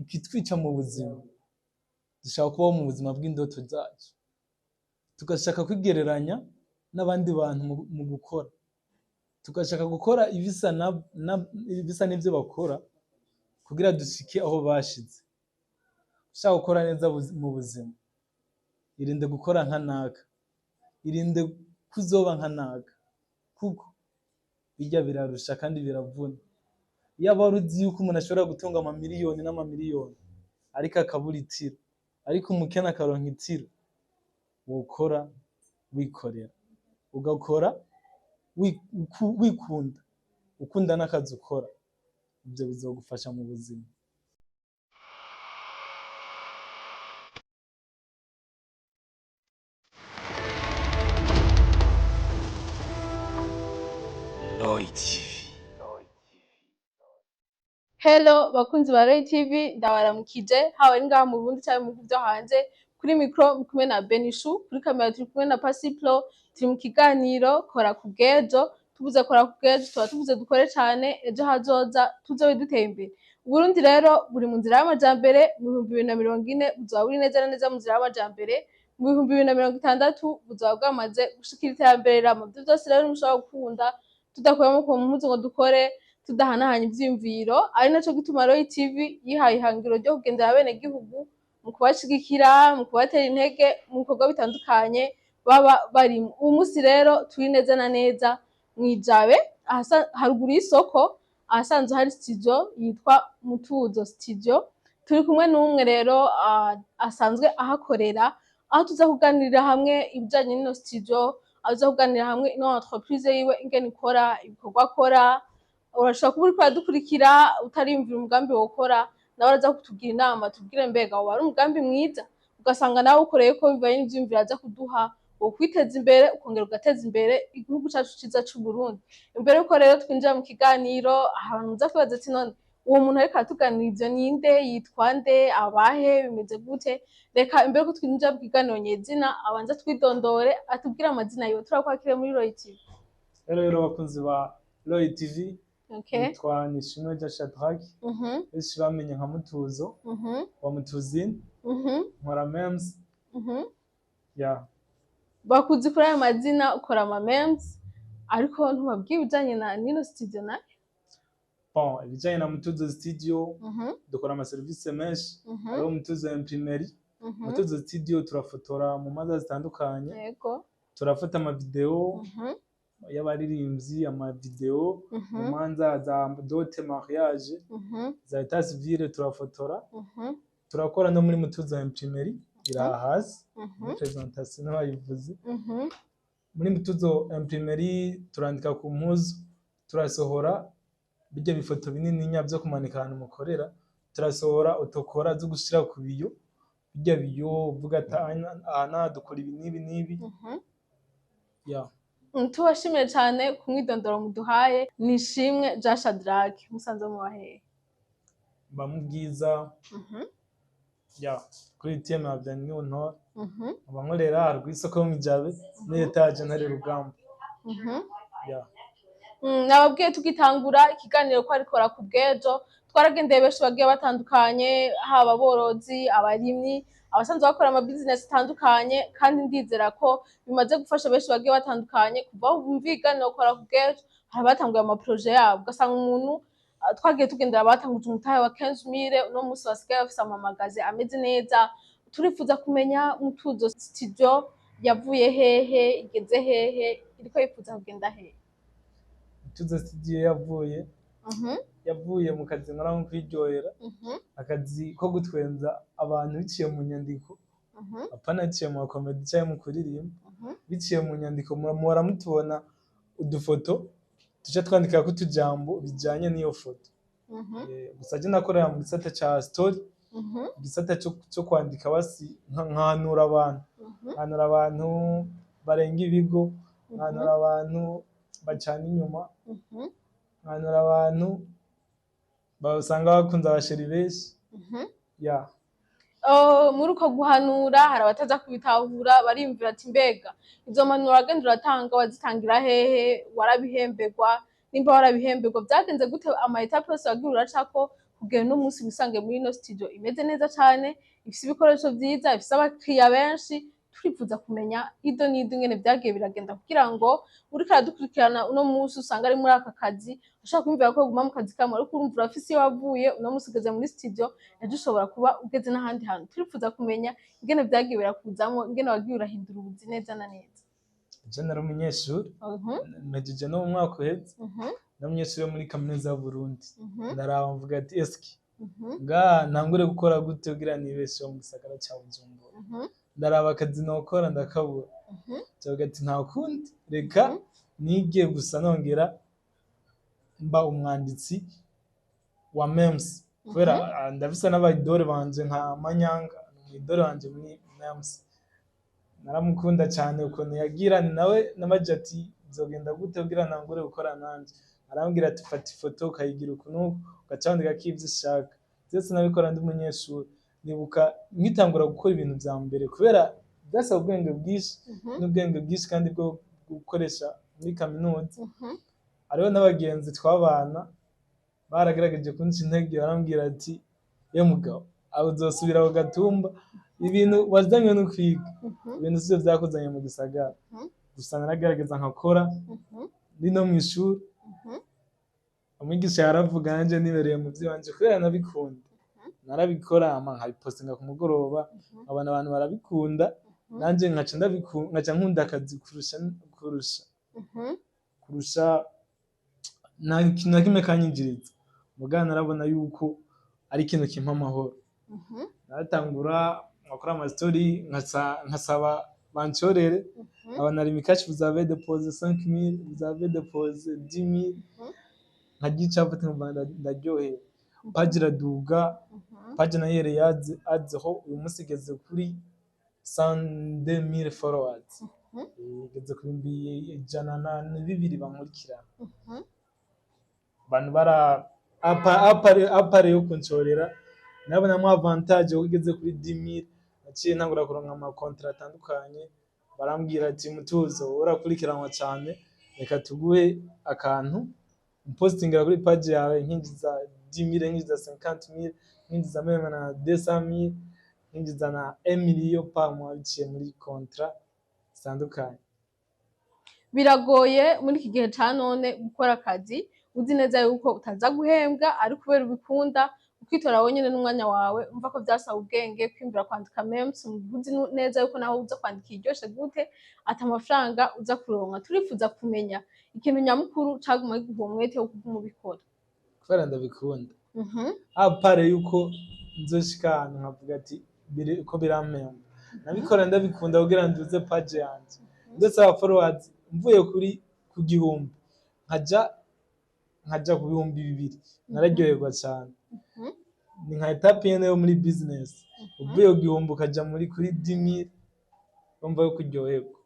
Ikitwica mu buzima, dushaka kubaho mu buzima bw'indoto zacu, tugashaka kwigereranya n'abandi bantu mu gukora, tugashaka gukora ibisa n'ivyo bakora kugira dushike aho bashize. Ushaka gukora neza mu buzima, irinde gukora nka naka, irinde kuzoba nka naka, kuko bijya birarusha kandi biravuna. Iyo wari uzi yuko umuntu ashobora gutunga amamiliyoni n'amamiliyoni ariko akabura itiro, ariko umukene akaronka itiro, wokora wikorera, ugakora wikunda, ukunda n'akazi ukora, ivyo bizogufasha mu buzima. Roy TV. Hello bakunzi ba Roy TV, ndabaramukije haba ari ngaha mu Burundi canke mu bihugu vyo hanze. Kuri micro muri kumwe na Benishu, kuri kamera turi kumwe na Pasiplo. Turi mu kiganiro Kora ku bw'ejo. Tuvuze kora ku bw'ejo, tuba tuvuze dukore cane, ejo hazoza tuzobe duteye imbere. Uburundi rero buri mu nzira y'amajambere. Mu 2040 buzoba buri neza na neza mu nzira y'amajambere, mu 2060 buzoba bwamaze gushikira iterambere rirama. Ivyo vyose rero ntimushobora gukunda tudakuyemo ku mpuzu ngo dukore, tudahanahanya ivyiyumviro. Ari naco gituma Roy TV yihaye ihangiro ryo kugendera abenegihugu mu kubashigikira, mu kubatera intege mu bikorwa bitandukanye baba barimwo. Uwu musi rero turi neza na neza mw'ijabe, haruguru y'isoko, ahasanzwe hari studio yitwa Mutuzo Studio. Turi kumwe n'umwe rero asanzwe ahakorera, aho tuza kuganirira hamwe ibijanye n'ino studio, aho tuza kuganirira hamwe ino entreprise yiwe, ingene ikora, ibikorwa akora. Urashobora kuba uriko uradukurikira utariyumvira umugambi wokora, nawe araza kutugira inama, tubwire mbega woba ari umugambi mwiza, ugasanga nawe ukoreye ko bivanye n'ivyiyumviro aza kuduha, wokwiteza imbere ukongera ugateza imbere igihugu cacu ciza c'Uburundi. Imbere yuko rero twinjira mu kiganiro, abantu muza kwibaza ati: "None uwo muntu ariko aratuganira ivyo ninde? Yitwa nde? Abahe? Bimeze gute?" Reka imbere yuko twinjira mu kiganiro nyezina, abanze twidondore, atubwire amazina yiwe. Turakwakiriye muri Roy TV. Rero bakunzi ba Roy TV, nitwa Nishimwe rya Shadrack, benshi bamenye nka Mutuzo wa Mutuzini, nkora memes. Ya. Bakuzi kuri ayo mazina, ukora ama memes, ariko ntubabwiye ibijanye na nino studio nayo. Bon, ibijanye na Mutuzo Studio, dukora amaserivisi menshi. Hariho Mutuzo Imprimerie. Mutuzo Studio turafotora mu manza zitandukanye, turafata amavideo y'abaririmbyi, amavideo mu manza za dot, mariage, za état civil turafotora. Turakora no muri Mutuzo Imprimerie, iri aha hasi muri présentation bayivuze. Muri Mutuzo Imprimerie turandika ku mpuzu, turasohora bijya bifoto binini byo kumanika ahantu mukorera, turasohora otokora zo gushira ku biyo, bijya biyo uvuga ati aha n'aha dukora ibi n'ibi n'ibi. Ya. Tubashimiye cyane ku mwidondoro muduhaye. Nishimwe ja Shadrack, musanze muba hehe? Mba mu Bwiza, ya, kuri TM ya New Ntore. Nkaba nkorera haruguru y'isoko yo mw'ijabe muri étage Ntare Rugamba. Ya. Nababwiye tugitangura ikiganiro ko arikora ku bw'ejo. Twaragendeye benshi bagiye batandukanye, haba aborozi, abarimyi, abasanzwe bakora ama business atandukanye, kandi ndizera ko bimaze gufasha benshi bagiye batandukanye. Kuva aho bumva ikiganiro Kora ku bw'ejo, hari abatanguye ama projets yabo, ugasanga umuntu, twagiye tugendera abatanguje umutahe wa 15 000, uno munsi basigaye bafise ama magasins ameze neza. Turifuza kumenya Mutuzo Studio yavuye hehe, igeze hehe, iriko yifuza kugenda hehe? Mutuzo Studio yavuye yavuye mu kazi nkora nko kwiryohera, akazi ko gutwenza abantu biciye mu nyandiko, apana biciye mu ma comédie canke mu kuririmba, biciye mu nyandiko. Muhora mutubona udufoto tuca twandikako utujambo bijanye n'iyo foto. Gusa je nakorera mu gisata ca story, igisata co kwandika, basi nkahanura abantu, nkahanura abantu barenga ibigo, nkahanura abantu bacana inyuma, nkahanura abantu basanga bakunze aba chéri benshi. Ya. Oh, muri uko guhanura hari abataza kubitahura, bariyumvira ati: "Mbega izo mpanuro wagenda uratanga wazitangira hehe? Warabihemberwa? Nimba warabihemberwa, byagenze gute? Ama étapes yose wagiye uracako Kugira uno munsi wisange muri ino studio imeze neza cane, ifise ibikoresho vyiza, ifise abakiriya benshi. Turifuza kumenya ido n'ido ingene vyagiye biragenda, kugira ngo uriko aradukurikirana uno munsi usanga ari muri aka kazi, ushobora kwiyumvira ko woguma mu kazi kamwe, ariko urumva urafise iyo wavuye. Uno munsi ugeze muri studio, ejo ushobora kuba ugeze n'ahandi hantu. Turifuza kumenya ingene vyagiye birakuzamwo, ingene wagiye urahindura ubuzi neza na neza. Je nari umunyeshuri, mpejeje no mu mwaka uheze, n'umunyeshuri wo muri Kaminuza y'Uburundi. Ndaraba mvuga ati: "Eski ngaha ntangure gukora gute kugira nibesheho mu gisagara ca Bujumbura?" Ndaraba akazi nokora ndakabura. Ndavuga ati: "Nta kundi, reka nige gusa nongera mba umwanditsi wa memes," kubera ndafise n'aba idole banje nka Manyanga, ni umu idole wanje muri memes, naramukunda cyane ukuntu yagira. Ni nawe nabajije ati: "Bizogenda gute kugira ntangure gukora nanje?" Arambwira ati: "Fata ifoto ukayigira uku n'uku, ugaca wandikako ivyo ushaka." Vyose nabikora ndi umunyeshuri. Nibuka nkitangura gukora ibintu vya mbere, kubera byasaba ubwenge bwinshi n'ubwenge bwinshi kandi bwo gukoresha muri kaminuza. Hariho n'abagenzi twabana baragerageje kunca intege, barambwira ati: "Ye mugabo, aho uzosubira ku gatumba, ibintu wazanywe no kwiga, ibintu sivyo vyakuzanye mu gisagara." Gusa naragerageza nkakora ndi no mw'ishuri. Umwigisha yaravuga, nanje nibereye mu vy'iwanje, kubera nabikunda narabikora, hama nkabipostinga ku mugoroba, nkabona abantu barabikunda, nanje nkaca nkunda akazi kurusha kurusha nta kintu na kimwe kanyinjiriza. Mugabo narabona yuko ari ikintu kimpa amahoro. Naratangura nkakora ama story, nkasaba bancorere, nkabona Lumicash: "Vous avez déposé 5000, vous avez déposé 10 000." Nkarya icapati, nkumva ndaryohewe. Page iraduga, page nayo yereye azeho, uyu munsi igeze kuri 102 000 followers. Igeze ku 102,000 bankurikirana. Abantu bara à part yo kuncorera, nabonamwo avantage kuko igeze kuri 10 000, naciye ntangura kuronka ama contrat atandukanye. Barambwira ati: "Mutuzo, urakurikiranwa cane, reka tuguhe akantu upostingira kuri page yawe." Nkinjiza 10 000, nkinjiza 50 000, nkinjiza même na 200 000, nkinjiza na 1 million par mois biciye muri contrat zitandukanye. Biragoye muri iki gihe ca none gukora akazi uzi neza yuko utaza guhembwa, ari kubera ubikunda, ukitora wenyene n'umwanya wawe. Umva ko vyasaba ubwenge kwiyumvira kwandika memes mu gihe uzi neza yuko naho uza kwandika iryoshe gute ata amafaranga uza kuronka. Turifuza kumenya ikintu nyamukuru caguma kiguha umwete wo kuguma ubikora. Kubera ndabikunda. À part yuko nzoshika ahantu nkavuga ati ko birampemba, nabikora ndabikunda kugira nduze page yanje, ndetse aba followers mvuye kuri ku 1000 nkaja ku 2000, nararyoherwa cyane. Ni nka étape nyene yo muri business, uvuye ku 1000 ukaja muri kuri 10 000, urumva yo kuryoherwa.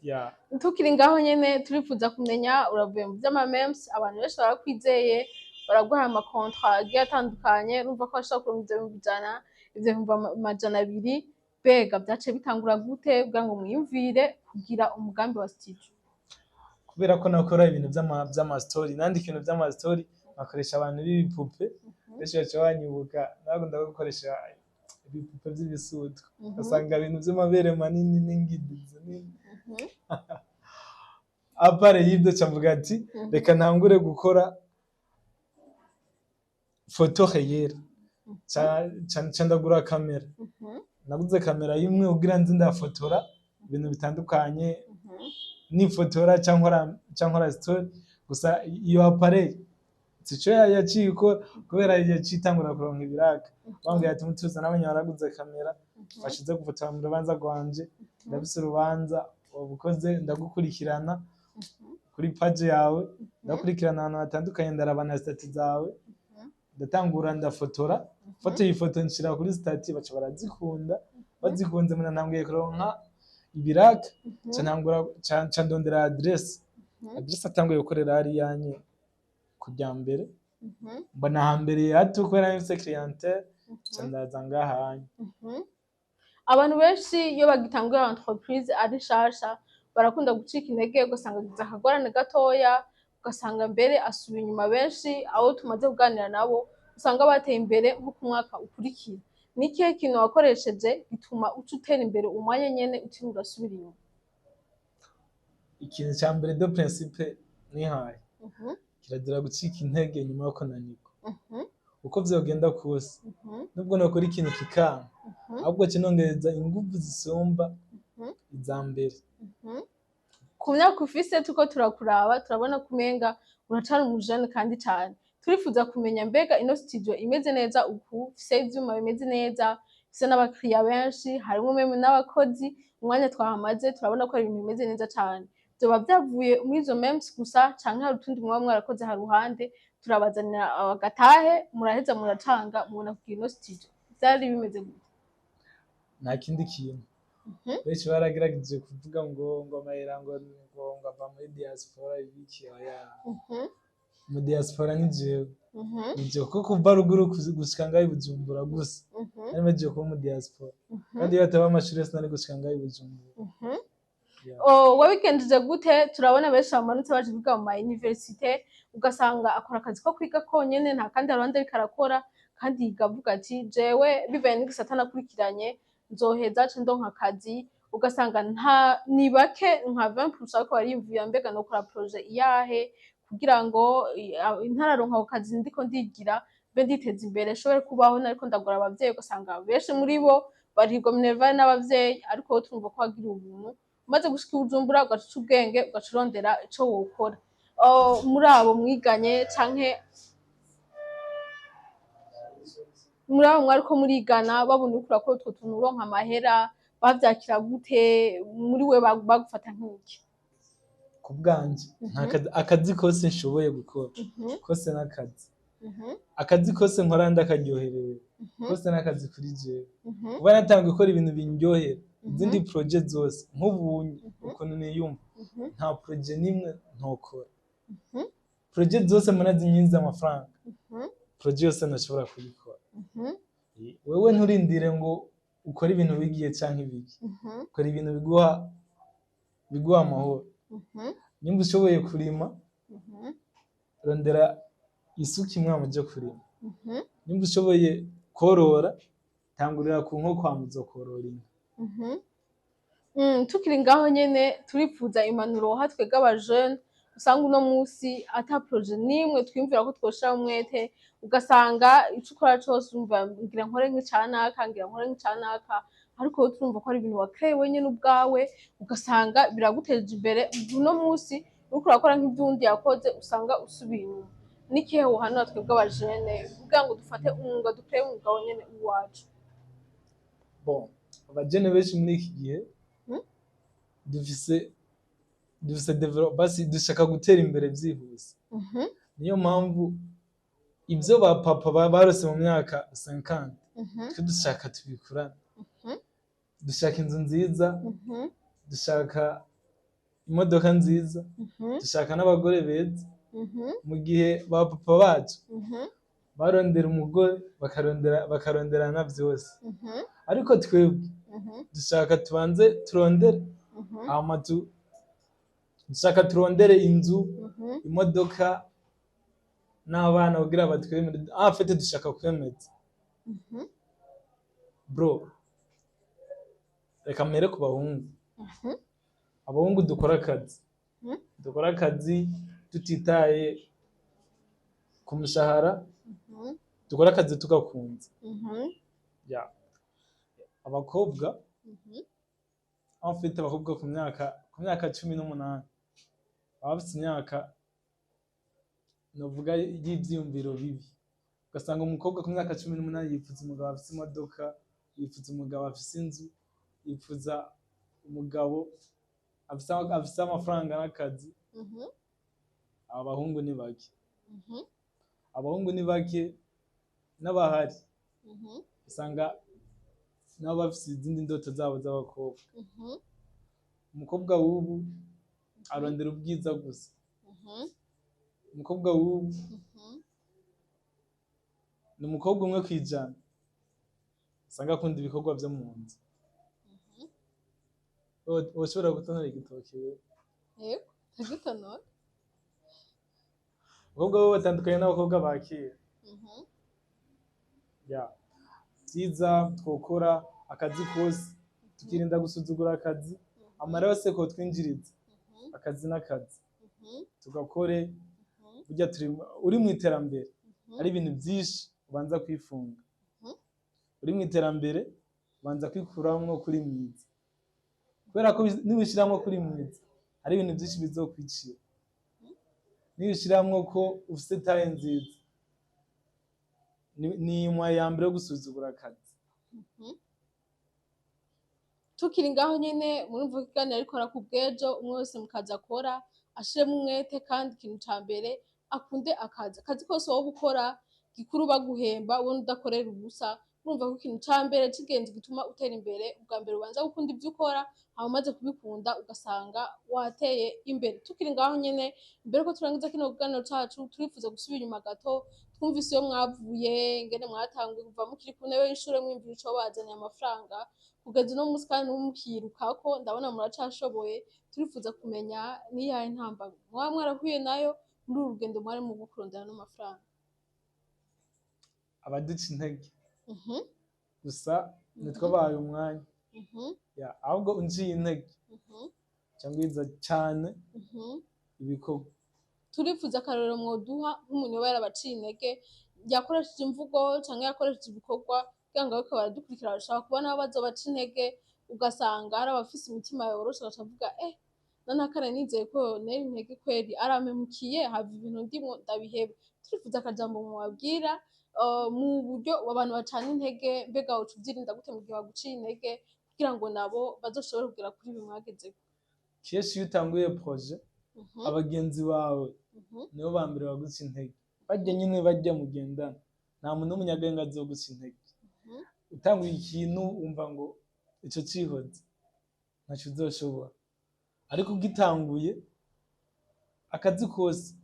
Ya. Tukiri ngaho nyene, turifuza kumenya, uravuye mu vy'ama memes, abantu benshi barakwizeye, baraguha ama contrat agiye atandukanye. Urumva ko bashobora kuronka ivyo 100,000, ivyo 200,000. Mbega vyaciye bitangura gute kugira ngo mwiyumvire kugira umugambi wa studio? Kubera ko nakora ibintu vy'ama story, nandika ibintu vy'ama story, nkakoresha abantu b'ibipupe, benshi baca banyibuka nakunda gukoresha ibipupe vy'ibisutwa, ugasanga ibintu vy'amabere manini n'ingidi zinini. À part y'ivyo, ca mvuga ati: "Reka ntangure gukora photo réelle." Ca ndagura kamera. Naguze kamera imwe kugira nze ndafotora ibintu bitandukanye, nifotora canke nkora story gusa. Iyo appareil sico yaciye ikora, kubera yaciye itangura kuronka ibiraka. Bambwira ati: "Mutuza, nabonye waraguze kamera, fasha uze gufotora mu rubanza rwanje, ndafise urubanza wabukoze, ndagukurikirana kuri page yawe, ndakurikirana ahantu hatandukanye, ndaraba na statut zawe." Ndatangura ndafotora, foto iyi foto nshira kuri statut, baca barazikunda. Bazikunze, muna ntanguye kuronka ibiraka, ca ntangura ca ndondera adresse. Adresse atanguye gukorera hariya nye kujya mbere, mbona hambere hato kubera mfise clientèle, ca ndaza ngaha anye. Abantu benshi iyo bagitangura entreprise ari nshasha barakunda gucika intege, ugasanga agize akagorane gatoya, ugasanga mbere asubiye inyuma. Benshi abo tumaze kuganira nabo Usanga bateye imbere nko ku mwaka ukurikira. Ni ikihe kintu wakoresheje gituma uca utera imbere umwanya nyene, utiriwe urasubira inyuma? Ikintu cya mbere de principe nihaye, kirazira gucika intege nyuma yo kunanirwa. Uko vyogenda kose, nubwo nokora ikintu kikanka, ahubwo kinongereza inguvu zisumba iza mbere. Ku myaka ufise, tuko turakuraba, turabona kumenga uracari umujene kandi cane. Turifuza kumenya, mbega ino studio imeze neza uku, ifise ivyuma bimeze neza, ifise n'abakiriya benshi, harimwo même n'abakozi, umwanya twahamaze turabona ko ari ibintu bimeze neza cane, vyoba vyavuye muri izo memes gusa, canke hari utundi muba mwarakoze haruhande, turabazanira agatahe, muraheza muratanga, mubona kugira ino studio? Vyari bimeze gute? Nta kindi kintu. Benshi baragerageje kuvuga ngo amahera ngo ava muri diaspora, ibiki. Oya, mu diaspora ni jewe. Ni jewe, kuko kuva ruguru gushika ngaho i Bujumbura gusa, nari maze kuba mu diaspora. Kandi iyo hataba amashuri, sinari gushika ngaho i Bujumbura. Yeah. Oh, wabigenjeje gute? Turabona benshi bamanutse baje kwiga mu ma université, ugasanga akora akazi ko kwiga konyene, nta kandi haruhande ariko arakora, kandi yiga avuga ati: "Jewe bivaye n'igisata nakurikiranye, nzoheza ce ndonka akazi." Ugasanga nta ni bake, nka 20% ariko bariyumvira: mbega nokora projet iyahe kugira ngo ntararonka ako kazi, ndiko ndigira, mbe nditeza imbere, nshobore kubaho nariko ndagora abavyeyi? Ugasanga benshi muri bo barihirwa minerval n'abavyeyi, ariko wowe turumva ko wagiriwe ubuntu, umaze gushika i Bujumbura ugaca uca ubwenge, ugaca urondera ico wokora. Oh, muri abo mwiganye canke muri abo mwariko murigana, babona uriko urakora utwo tuntu, uronka amahera, bavyakira gute? Muri we bagufata nk'iki? Ku bwanje, nta akazi kose nshoboye gukora kose n'akazi. Akazi kose nkora ndakaryoherewe, kose n'akazi kuri jewe. Kuba natanguye gukora ibintu bindyohera, izindi projet zose, nk'ubunye ukuntu niyumva, nta projet n'imwe ntokora. Projet zose mbona zinyinjiza amafaranga, projet yose ntashobora kuyikora. Wewe nturindire ngo ukore ibintu wigiye canke ibiki. Ukora ibintu biguha amahoro. Nimba ushoboye kurima, rondera isuka imwe muje kurima. Nimba ushoboye korora, tangurira ku nkoko, hama uzokorora inka. Tukiri ngaho nyene, turipfuza impanuro woha twebwe abajene usanga uno musi ata projet n'imwe twiyumvira ko twoshiraho umwete, ugasanga ico ukora cose urumva: ngira nkore nk'icanaka, ngira nkore nk'icanaka. Ariko wowe turumva ko ari ibintu wakreye wenyene ubwawe, ugasanga biraguteje imbere. Uno musi uriko urakora nk'ivyuwundi yakoze, usanga usubiye inyuma. N'ikihe wohanura twebwe abajene kugira ngo dufate umwuga, dukreye umwuga wonyene uwacu? Bon, abajene benshi muri iki gihe dufise basi dushaka gutera imbere vyihuse. Niyo mpamvu ivyo ba papa barose mu myaka 50, twe dushaka tubikurane. Dushaka inzu nziza, dushaka imodoka nziza, dushaka n'abagore beza, mu gihe ba papa bacu barondera umugore, bakaronderana vyose. Ariko twebwe dushaka tubanze turondere, hama dushaka turondere inzu, imodoka n'abana kugira batwemere. En fait, dushaka kwemeza. Bro, reka mpere ku bahungu. Abahungu dukora akazi, dukora akazi tutitaye ku mushahara, dukora akazi tugakunze. Ya, abakobwa, en fait, abakobwa ku myaka 18 baba bafise imyaka novuga y'ivyiyumviro bibi. Ugasanga umukobwa ku myaka 18 yifuza umugabo afise imodoka, yifuza umugabo afise inzu, yifuza umugabo afise amafaranga n'akazi. Abahungu ni bake. Abahungu ni bake, n'abahari usanga nabo bafise izindi ndoto zabo z'abakobwa. Umukobwa w'ubu arondera ubwiza gusa. Umukobwa w'ubu ni umukobwa 1% usanga akunda ibikorwa vyo mu nzu. Woshobora gutonora igitoki wewe? Yego, ndagitonora. Abakobwa bo batandukanye n'abakobwa ba kera. Ya, vyiza twokora akazi kose, tukirinda gusuzugura akazi. Amara yose ko twinjiriza, akazi n'akazi, tugakore. Burya turi uri mu iterambere, hari ibintu byinshi ubanza kwifunga. Uri mu iterambere ubanza kwikuramwo kuri mwiza, kubera ko niwishiramwo kuri mwiza, hari ibintu byinshi bizokwicira. Niwishiramwo ko ufise taille nziza, ni imwa ya mbere yo gusuzugura akazi. Tukiri ngaho nyene, murumva ko ikiganiro ariko ku bw'ejo, umwe wese mu kazi akora ashiremo umwete, kandi ikintu ca mbere akunde akazi. Akazi kose woba ukora, gikuru baguhemba, ubona udakorera ubusa. Urumva ko ikintu ca mbere c'ingenzi gituma utera imbere, ubwa mbere ubanza gukunda ivyo ukora, hama umaze kubikunda ugasanga wateye imbere. Tukiri ngaho nyene, imbere ko turangiza kino kiganiro cacu, turifuza gusubira inyuma gato. Twumvise iyo mwavuye, ingene mwatanguye kuva mukiri ku ntebe y'ishure, mwiyumvira ico bazaniye amafaranga, kugeza uno munsi, kandi n'ubu mukirukako, ndabona muracashoboye. Turifuza kumenya niyahe ntambamyi mwaba mwarahuye nayo muri uru rugendo mwari mu kurondera ano mafaranga. Abaduca intege gusa, nitwabaye umwanya. Ya, ahubwo unciye intege cyangwa iza cyane ibikorwa. Turifuza akarorero mwoduha nk'umuntu yoba yarabaciye intege, yakoresheje imvugo canke yakoresheje ibikorwa, kugira ngo ariko baradukurikira bashobora kubona aho bazobaca intege. Ugasanga hari abafise imitima yoroshe, bakavuga: "Eh, none nizeye ko yontera intege, kweri arampemukiye, hava ibintu ndimwo ndabihebe." Turifuza akajambo mubabwira mu buryo abantu bacana intege. Mbega woca uvyirinda gute mu gihe baguciye intege, kugira ngo nabo bazoshobore kugera kuri ibi mwagezeko? Kenshi iyo utanguye projet, abagenzi bawe nibo ba mbere baguca intege. Barya nyine, barya mugendana, nta muntu w'umunyabwenge azoguca intege. Utanguye ikintu, wumva ngo ico cihoze ntaco uzoshobora, ariko ugitanguye akazi kose,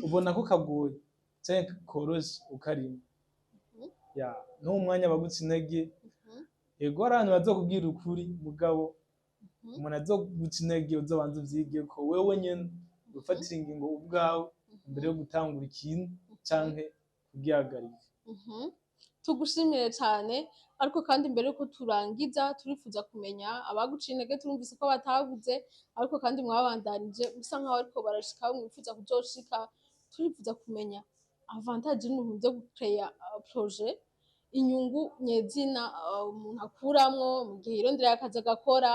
ubona ko kagoye canke koroshe ukarima. Ya, n'uwo mwanya baguca intege. Yego, hari abantu bazokubwira ukuri, mugabo umuntu azoguca intege, uzobanza uvyigeko wewe nyene, wifatire ingingo ubwawe mbere yo gutangura ikintu canke kugihagarika. Tugushimire cyane. Ariko kandi mbere yuko turangiza, turifuza kumenya abaguciye intege. Turumvise ko batabuze, ariko kandi mwabandanije bisa nkaho ariko barashika aho mwifuza kuzoshika. Turifuza kumenya avantage iri mu bintu vyo gucreya projet, inyungu nyezina umuntu akuramwo mu gihe yirondereye akazi agakora,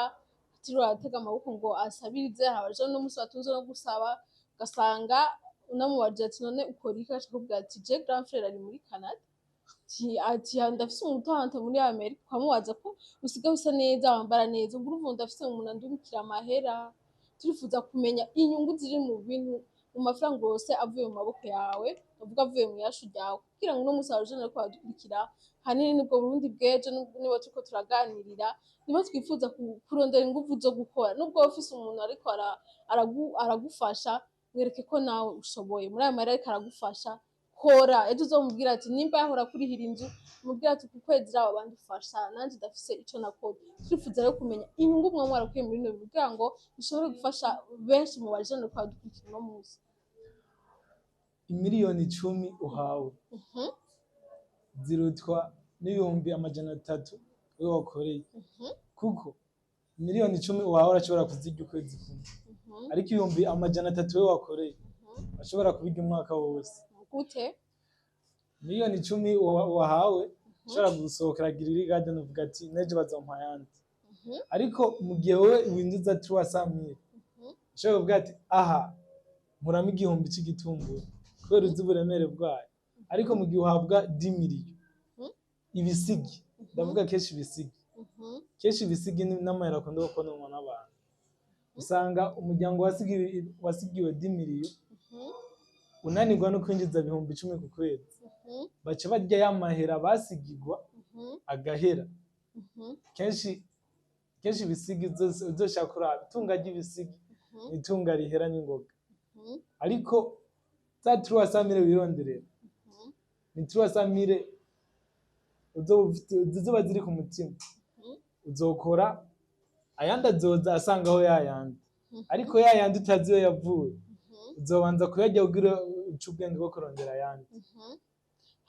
atiriwe aratega amaboko ngo asabirize. Hari abaje uno munsi batunzwe no gusaba, ugasanga unamubajije ati: "None ukora iki?" Agaca akubwira ati: "Je grand frère ari muri Canada," ati: "Ndafise umu tante muri Amerika." Ukamubaza ko usigaye usa neza, wambara neza, ngo urumva ndafise umuntu andungikira amahera. Turifuza kumenya inyungu ziri mu bintu, mu mafaranga yose avuye mu maboko yawe, uvuga avuye mu yashu ryawe, kugira ngo uno munsi abajene bariko baradukurikira, hanini nibwo Burundi bw'ejo, nibo turiko turaganirira, nibo twifuza kurondera inguvu zo gukora. Nubwo woba ufise umuntu ariko aragufasha, mwereke ko nawe ushoboye muri ayo mahera ariko aragufasha. Kora, ejo uzomubwira ati nimba yahora kurihira inzu, umubwira ati: "Ku kwezi raba abandi ufasha, nanje ndafise ico nakora." Turifuza rero kumenya inyungu mwa mwarakuye muri bino bintu, kugira ngo bishobore gufasha benshi mu bajene bariko baradukurikira uno munsi. Imiliyoni 10 uhawe zirutwa n'300,000 wewe wakoreye, kuko miliyoni 10 uhawe urashobora kuzirya ukwezi kumwe, ariko 300,000 wewe wakoreye ashobora kubirya umwaka wose. Gute? Miliyoni 10 wahawe, ushobora gusohokera Giriri Garden uvuga ati: "Nejo bazompa ayandi." Ariko mu gihe wowe winjiza 300,000, ushobora kuvuga ati: "Aha nkuramo igihumbi c'igitumbura," kubera uzi uburemere bwayo. Ariko mu gihe uhabwa 10 millions, ibisigi, ndavuga kenshi ibisigi, kenshi ibisigi n'amahera akunda gukononwa n'abantu. Usanga umuryango wasigiwe 10 millions unanirwa no kwinjiza 10,000 ku kwezi, baca barya ya mahera basigirwa, agahera. Kenshi kenshi ibisigi, uzoshaka kuraba itunga ry'ibisigi, ni itunga rihera n'ingoga. Ariko za 300,000 wironderera, ni 300,000 uzoba zizoba ziri ku mutima. Uzokora, ayandi azoza asangaho yayandi, ariko yayandi utazi iyo yavuye, uzobanza kuyarya kugira uce ubwenge bwo kurondera ayandi.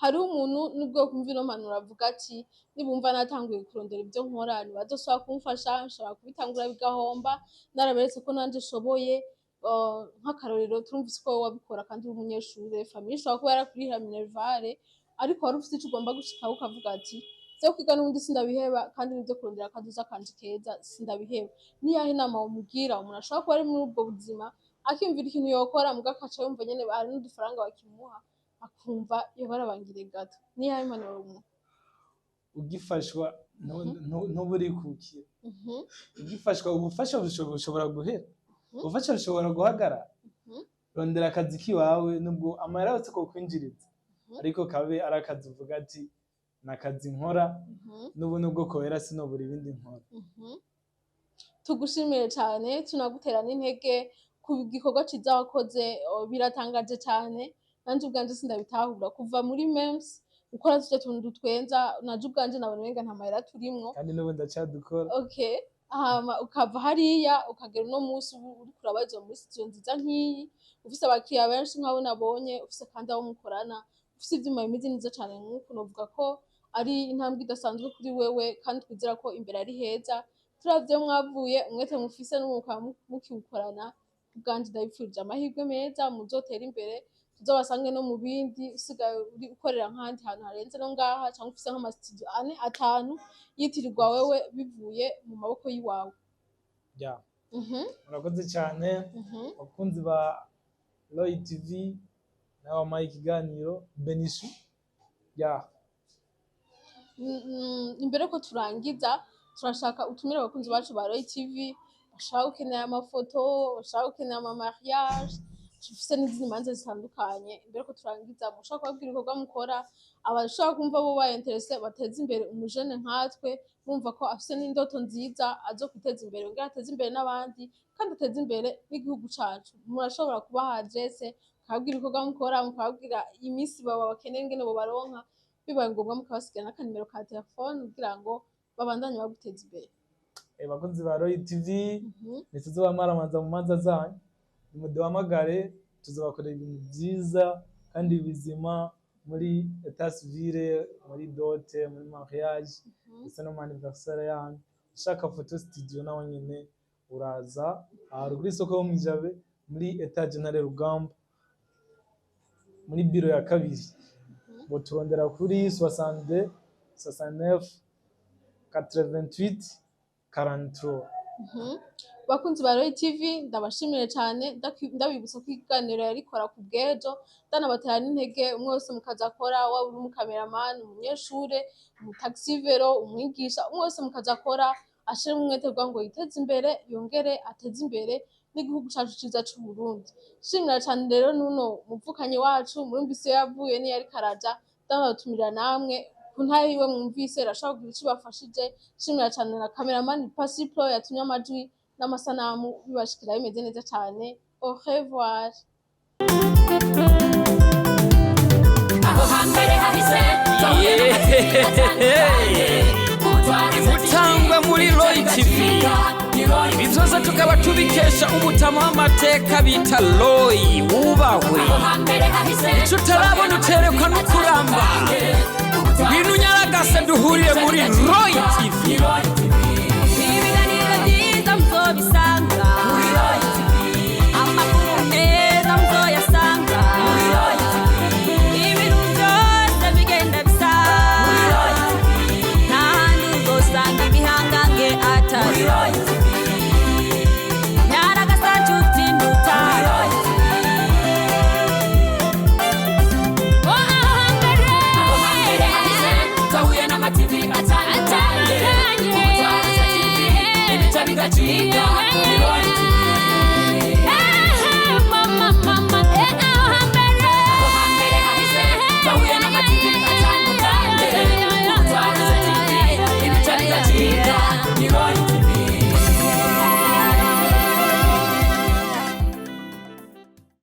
Hariho umuntu nubwo kumva ino mpanuro avuga ati: "Nibumva natanguye kurondera ibyo nkora, ntibazosubira kumfasha, nshobora kubitangura bigahomba, naraberetse ko nanje nshoboye." Nk'akarorero, turumvise ko wowe wabikora kandi uri umunyeshure, famille ishobora kuba yarakurihira minerval, ariko wari ufise ico ugomba gushikaho, ukavuga ati: "Vyo kwiga n'ubundi sindabiheba, kandi n'ivyo kurondera akazoza kanje keza sindabiheba." Niyahe inama womubwira umuntu ashobora kuba ari muri ubwo buzima, akiyumvira ikintu yokora, muga akaca yumva nyene hari n'udufaranga bakimuha, akumva yoba arabangiriye gato? Niyahe impanuro womuha? Ugifashwa ntuba urikukira. Ugifashwa, ubufasha bushobora guhera, ubufasha bushobora guhagarara. Rondera akazi kiwawe, nubwo amahera yose kokwinjiriza, ariko kabe ari akazi uvuga ati: "Ni akazi nkora, n'ubu nubwo kohera sinobura ibindi nkora." Tugushimiye cyane, tunagutera n'intege ku gikorwa ciza wakoze. Biratangaje cyane, nanje ubwanje sindabitahura, kuva muri memes ukora turya tuntu dutwenza, naje ubwanje nabona umenga nta mahera turimwo. Kandi n'ubu ndacadukora. Okay, hama ukava hariya ukagera uno munsi ubu uriko urabarizwa muri studio nziza nk'iyi, ufise abakiriya benshi nk'abo nabonye, ufise kandi abo mukorana, ufise ivyuma bimeze neza cane nk'uku, novuga ko ari intambwe idasanzwe kuri wewe, kandi twizera ko imbere ari heza. Turavye aho mwavuye, umwete mufise n'ubu mukaba mukiwukorana, ubwanje ndabipfurije amahirwe meza, muzotere imbere, tuzobasange no mu bindi, usigaye uri ukorera nk'ahandi hantu harenze no ngaha, cyangwa ufise nk'amasitudiyo ane, atanu yitirirwa wewe bivuye mu maboko y'iwawe. Ya, murakoze cyane, abakunzi ba Roy TV, nawe wampaye ikiganiro, Benishu, ya. Imbere ko turangiza, turashaka utumire abakunzi bacu ba Roy TV bashaka gukenera amafoto, bashaka gukenera ama mariage, tufise n'izindi manza zitandukanye. Imbere ko turangiza, mushobora kubabwira ibikorwa mukora, abashobora kumva bo ba intéressé, bateze imbere umujene nkatwe, bumva ko afise n'indoto nziza, azo kwiteza imbere, yongere ateze imbere n'abandi, kandi ateze imbere n'igihugu cacu. Murashobora kubaha adresse, mukababwira ibikorwa mukora, mukababwira iminsi baba bakeneye, ingene bobaronka, bibaye ngombwa mukabasigira n'akanimero ka telefone kugira ngo babandanye baguteza imbere. Bakunzi ba Roy TV, ntituzobamaramanza mu manza zanyu, nimuduhamagare, tuzobakorera ibintu byiza kandi bizima muri état civil, muri dot, muri mariage, ndetse no mu anniversaire yanyu. Ushaka photo studio nawe nyene uraza ahantu kuri isoko yo mw'ijabe, muri étage Ntare Rugamba, muri biro ya kabiri. Boturondera kuri 62 69 88 43. Bakunzi ba Roy TV, ndabashimire cyane, ndabibutsa ko ikiganiro yarikora ku bw'ejo, ndanabatera n'intege umwe wese mu kazi akora, waba uri umukameramani, umunyeshure, umutaxi-vélo, umwigisha, umwe wese mu kazi akora ashiremo umwete kugira ngo yiteze imbere, yongere ateze imbere n'igihugu cacu ciza c'u Burundi. Shimira cyane rero nuno muvukanyi wacu, murumvise iyo yavuye niyo ariko araja, ndanabatumira namwe ku ntahe yiwe mwumvise irashobora kugira ico ibafashije. Shimira cyane na kameramani Pasiplo yatumye amajwi n'amasanamu bibashikira bimeze neza cyane. Au revoir. Aho hambere hahise. Gutangwa muri Roy TV, ibi byose tukaba tubikesha umutama w'amateka bita Roy, wubahwe. Icyo utarabona uterekwa no kuramba. Ngwino unyaragase duhurire muri Roy TV. Ibiganiro byiza muzobisanga, amakuru meza muzoyasanga, ibintu byose bigenda bisa, nta handi uzosanga ibihangange atari nyaragasa, nshuti ndutaro. Aho hambere hahise twahuye n'amativi atandukanye, ubutwara TV, ibica bigacika.